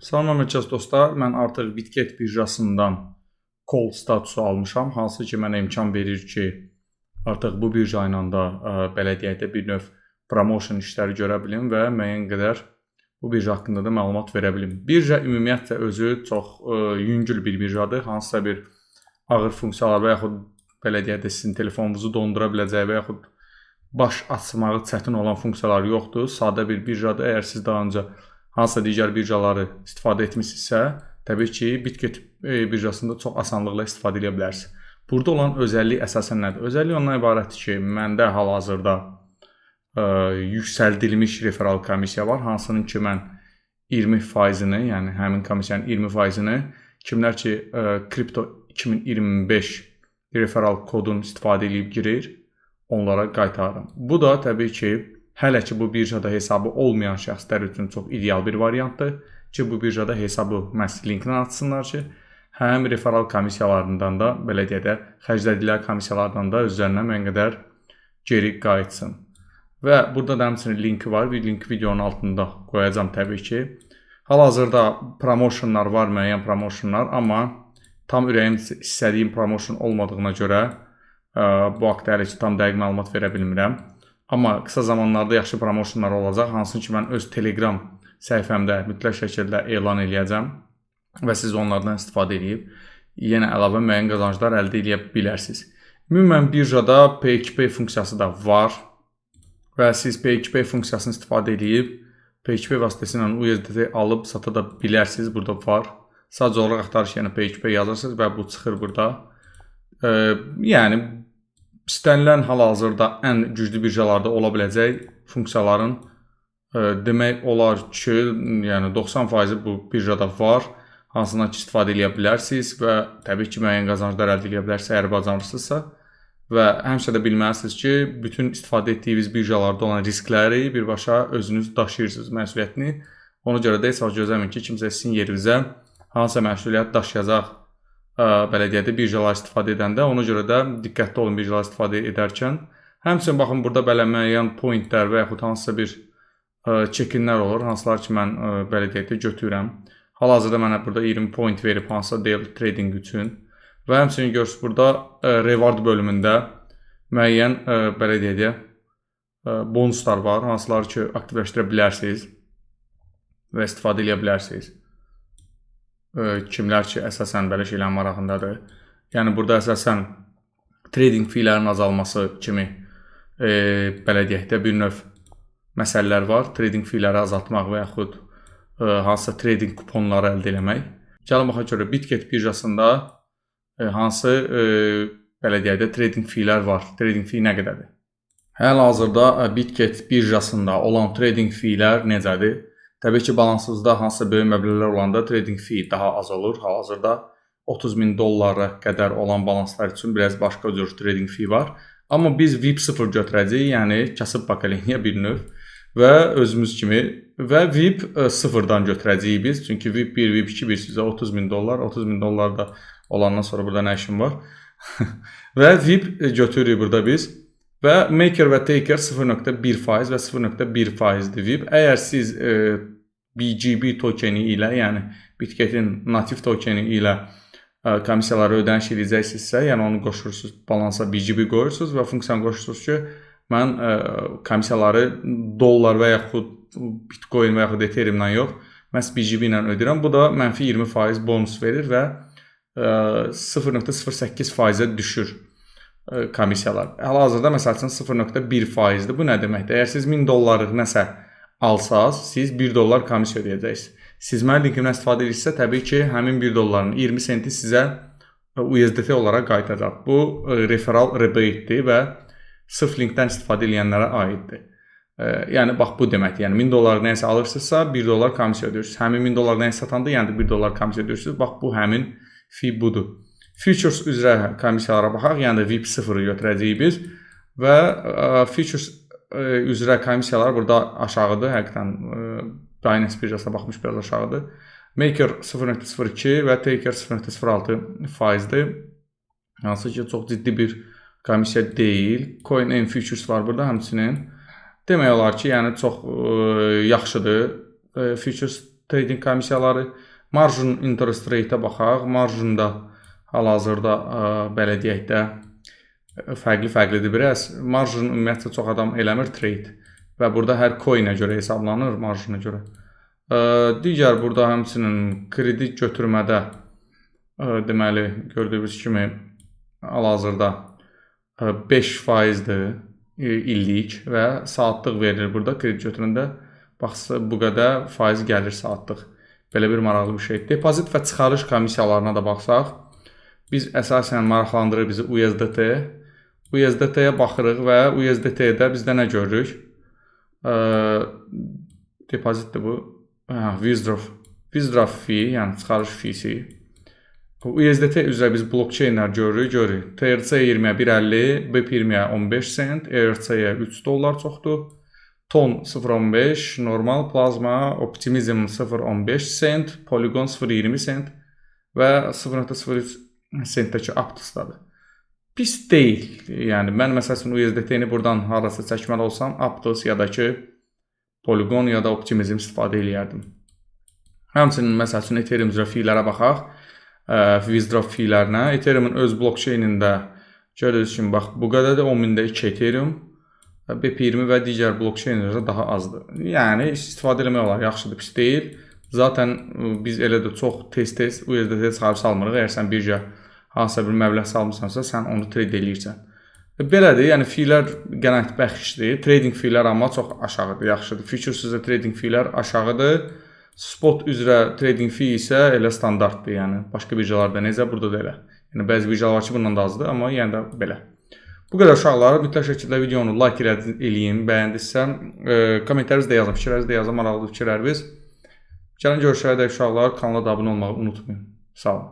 Salam əməkdaş dostlar, mən artıq Bitget birjasından call statusu almışam, hansı ki mənə imkan verir ki, artıq bu birja ilə da belə deyək də bir növ promotion işləri görə bilim və müəyyən qədər bu birja haqqında da məlumat verə bilim. Birja ümumiyyətlə özü çox yüngül bir birjadır, hansısa bir ağır funksiyalar və yaxud belə deyək də sizin telefonunuzu dondura biləcəyi və yaxud baş açmağı çətin olan funksiyalar yoxdur. Sadə bir birjadır. Əgər siz daha öncə hansısa digər birjaları istifadə etmisinizsə, təbii ki, Bitget birjasında çox asanlıqla istifadə edə bilərsiniz. Burada olan özəllik əsasən nədir? Özəllik ondan ibarətdir ki, məndə hal-hazırda yüksəldilmiş referral komissiya var, hansının ki mən 20%-ni, yəni həmin komissiyanın 20%-ni kimlər ki Crypto 2025 referral kodunu istifadə edib girir, onlara qaytarıram. Bu da təbii ki, hələ ki bu birjada hesabı olmayan şəxslər üçün çox ideal bir variantdır ki, bu birjada hesabı məhz linklə açsınlar ki, həm referral komissiyalarından da, belə deyək də, xərclədikləri komissiyalardan da özlərinə müəyyən qədər geri qayıtsın. Və burada da həmçinin linki var. Bir link videonun altında qoyacağam təbii ki. Hal-hazırda promotionlar var, müəyyən promotionlar, amma tam ürəyim istədiyim promotion olmadığına görə bu haqda hələ ki tam dəqiq məlumat verə bilmirəm. Amma qısa zamanlarda yaxşı promotionlar olacaq, hansını ki mən öz Telegram səhifəmdə mütləq şəkildə elan eləyəcəm və siz onlardan istifadə edib yenə əlavə müəyyən qazanclar əldə edə bilərsiniz. Ümumən birjada P2P funksiyası da var və siz P2P funksiyasını istifadə edib P2P vasitəsilə USDT alıb sata da bilərsiniz. Burada var. Sadəcə olaraq axtarış yəni P2P yazırsınız və bu çıxır burada. Yəni istənilən hal-hazırda ən güclü birjalarda ola biləcək funksiyaların demək olar ki, yəni 90% bu birjada var. Hansından ki istifadə edə bilərsiniz və təbii ki, müəyyən qazanclar əldə edə bilərsiniz əgər bacarırsınızsa. Və həmişə də bilməlisiniz ki, bütün istifadə etdiyiniz birjalarda olan riskləri birbaşa özünüz daşıyırsınız məsuliyyətini. Ona görə də heç vaxt gözləməyin ki, kimsə sizin yerinizə hansısa məsuliyyət daşıyacaq, belə deyək də birjalar istifadə edəndə. Ona görə də diqqətli olun birjalar istifadə edərkən. Həmçinin baxın burada belə müəyyən pointlər və yaxud hansısa bir check-inlər olur, hansılar ki mən belə deyək də götürürəm. Hal-hazırda mənə burada 20 point verib hansısa daily trading üçün. Və həmçinin görürsünüz burada reward bölümündə müəyyən belə deyək də bonuslar var, hansılar ki aktivləşdirə bilərsiniz və istifadə edə bilərsiniz. Kimlər ki əsasən belə şeylərin marağındadır. Yəni burada əsasən trading fee-lərin azalması kimi belə deyək də bir növ məsələlər var. Trading fee-ləri azaltmaq və yaxud hansısa trading kuponları əldə eləmək. Gəlin baxaq görə Bitget birjasında hansı belə deyək də trading fee-lər var. Trading fee nə qədərdir? Hal-hazırda Bitget birjasında olan trading fee-lər necədir? Təbii ki, balansınızda hansısa böyük məbləğlər olanda trading fee daha az olur. Hal-hazırda 30 min dollara qədər olan balanslar üçün biraz başqa cür trading fee var. Amma biz VIP 0 götürəcəyik, yəni kasıb pokoleniya bir növ və özümüz kimi və VIP 0-dan götürəcəyik biz. Çünki VIP 1, VIP 2 bir sizə 30 min dollar, 30 min dollar da olandan sonra burada nə işim var? Və VIP götürürük burada biz. Və maker və taker 0.1% və 0.1%-dir VIP. Əgər siz BGB tokeni ilə, yəni Bitget'in nativ tokeni ilə komissiyalara ödəniş edəcəksinizsə, yəni onu qoşursunuz, balansa BGB qoyursunuz və funksiyanı qoşursunuz ki, mən komissiyaları dollar və yaxud Bitcoin və yaxud Ethereum-dan yox, məhz BGB ilə ödəyirəm. Bu da mənfi 20% bonus verir və 0.08%-ə düşür komissiyalar. Hal-hazırda məsəl üçün 0.1%-dir. Bu nə deməkdir? Əgər siz 1000 dollarlıq nəsə alsaz, siz 1 dollar komissiya ödəyəcəksiniz. Siz mənim linkimdən istifadə edirsinizsə, təbii ki, həmin 1 dolların 20 senti sizə USDT olaraq qayıdacaq. Bu referral rebate-dir və sırf linkdən istifadə edənlərə aiddir. Yəni bax bu deməkdir. Yəni 1000 dollar nəyisə alırsınızsa, 1 dollar komissiya ödəyirsiniz. Həmin 1000 dollar nəyisə satanda, yəni 1 dollar komissiya ödəyirsiniz. Bax bu həmin fee budur. Futures üzrə komissiyalara baxaq, yəni VIP 0-ı götürəcəyik biz və futures üzrə komissiyalar burada aşağıdır. Həqiqətən Binance birjasına baxmış biraz aşağıdır. Maker 0.02 və Taker 0.06 faizdir. Hansı ki çox ciddi bir komissiya deyil. Coin Futures var burada həmçinin. Demək olar ki, yəni çox yaxşıdır. Futures trading komissiyaları. Margin interest rate-ə baxaq. Margin-da hal-hazırda belə deyək də fərqli-fərqlidir biraz. Margin ümumiyyətlə çox adam eləmir trade və burada hər coin-ə görə hesablanır, margin-a görə. Digər burada həmçinin kredit götürmədə deməli gördüyünüz kimi hal-hazırda 5%-dir illik və saatlıq verilir burada kredit götürəndə. Bax, bu qədər faiz gəlir saatlıq. Belə bir maraqlı bir şey. Depozit və çıxarış komissiyalarına da baxsaq, biz əsasən maraqlandırır bizi USDT. USDT-yə baxırıq və USDT-də bizdə nə görürük? Depozitdir bu. Hə, withdraw. Withdraw fee, yəni çıxarış fee-si. USDT üzrə biz blockchain-lər görürük. TRC20-yə 1.50, BEP20-yə 15 sent, ERC-yə 3 dollar çoxdur. Ton 0.15, normal plazma, Optimism 0.15 sent, Polygon 0.20 sent və 0.03 sentdəki Aptos-dadır. Pis deyil. Yəni mən məsəl üçün USDT-ni buradan harasa çəkməli olsam, Aptos ya da ki Polygon ya da Optimism istifadə eləyərdim. Həmçinin məsəl üçün Ethereum üzrə fee-lərə baxaq. Withdraw fee-lərinə. Ethereum-un öz blockchain-ində gördüyünüz kimi bax bu qədərdir, 10.002 Ethereum. BEP20 və digər blockchain-lərdə daha azdır. Yəni istifadə eləmək olar, yaxşıdır, pis deyil. Zaten biz elə də çox tez-tez USDT çıxarıb salmırıq. Əgər sən bircə hansısa bir məbləğ salmısansa, sən onu trade eləyirsən. Belədir, yəni fee-lər qənaətbəxşdir. Trading fee-lər amma çox aşağıdır, yaxşıdır. Futures üzrə trading fee-lər aşağıdır. Spot üzrə trading fee isə elə standartdır, yəni başqa birjalarda necə, burada da elə. Yəni bəzi birjalar var ki, bundan da azdır, amma yenə də belə. Bu qədər uşaqlar, mütləq şəkildə videonu like eləyin, bəyəndinizsə, kommentlərinizi də yazın, fikirlərinizi də yazın, maraqlı fikirləriniz. Gəlin görüşərək uşaqlar, kanala da abunə olmağı unutmayın. Sağ olun.